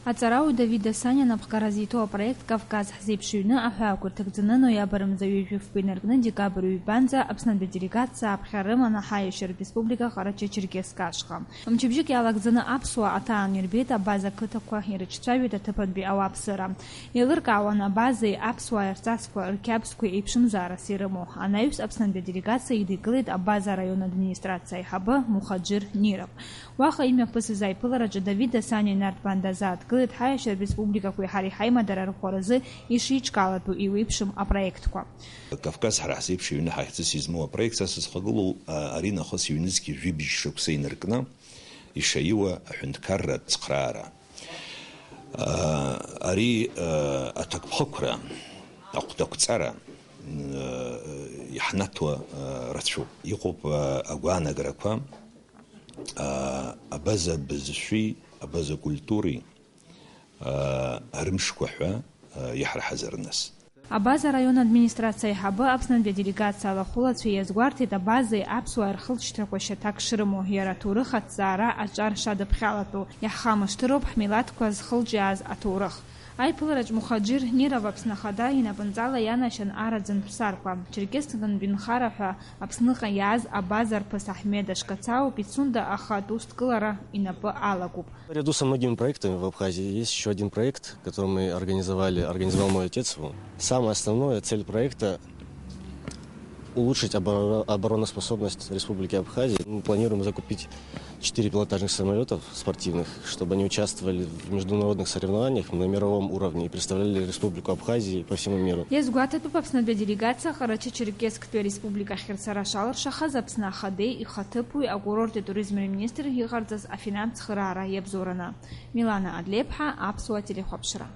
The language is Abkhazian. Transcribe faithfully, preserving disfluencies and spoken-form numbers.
Аҵарауаҩ Давид Асаниа анапхгара зиҭо апроект Кавказ ҳзеиԥш ҩны аҳәаақәа ирҭагӡаны ноиабр мза ҩажәи фба инаркны декабр ҩбанӡа Аԥснынтәи аделегациа аԥхьа рыманы ҳаиашьаратә республика Ҟарачы-Черкесск ашҟа. Мчыбжьык иалагӡаны аԥсуаа аҭаан ирбеит абаза қыҭақәа, ирыҿцәажәеит аҭыԥантәи ауааԥсыра. Еилыркаауан абазеи аԥсуааи рҵасқәа, рқьабзқәеи еиԥшымзаарас ирымоу. Анаҩс Аԥснынтәи аделегациа идикылеит абаза араион администрациа аиҳабы Мухаџьыр Ниров. Уаҟа имҩаԥысыз аиԥылараҿы Давид Асаниа инарҭбаан дазааҭгылеит ҳаиашьаратә республикақәеи ҳареи ҳаимадара арӷәӷәаразы ишеиҿкаалатәу еиуеиԥшым апроектқәа. Кавказ ҳара ҳзеиԥш ҩны ҳахьӡыс измоу апроект са сызхагылоу, а, ари нахыс ҩнызқь жәибжь шықәса инаркны ишаиуа аҳәынҭқарратә цхраара. А, ари, а, аҭакԥхықәра, ахәдақәҵара, м, а, иаҳнаҭуа, а, рацәоуп. Иҟоуп, а, агәаанагарақәа, а, абаза бызшәеи, абаза культуреи, а, арымшқәа ҳәа, а, иаҳраҳазар нас. Абаза араион администрациа аиҳабы Аԥснынтәи аделегациа алахәылацәа иазгәарҭеит, абазеи аԥсуааи рхылҵшьҭрақәа шьаҭак шрымоу, иара аҭоурых аҭҵаара аҿар шадыԥхьалатәу, иаҳхамышҭыроуп ҳмилаҭқәа зхылҿиааз аҭоурых. Аиԥылараҿ Мухаџьыр Ниров Аԥсны Ахада инапынҵала ианашьан араӡынтә ԥсарқәа, Черкессктәи нхара ҳәа Аԥсныҟа иааз абаза арԥыс Аҳмед Ашкаца ауп, Пицунда ахатә усҭкылара инапы алагоуп. Наряду со многими проектами в Абхазии есть еще один проект, который мы организовали, организовал мой отец его. Самое основное, цель проекта — улучшить оборо-, обороноспособность Республики Абхазия. Мы планируем закупить четыре пилотажных самолетов спортивных, чтобы они участвовали в международных соревнованиях на мировом уровне и представляли Республику Абхазия по всему миру. Иазгәаҭатәуп Аԥснытәи аделегациа Ҟарачы-Черкессктәи ареспублика ахьырцара шалыршахаз Аԥсны Ахадеи ихаҭыԥуаҩ, акурорти туризми рминистр иҟарҵаз афинанс цхыраара иабзоураны. Милана Адлеиԥҳа, Аԥсуа телехәаԥшра.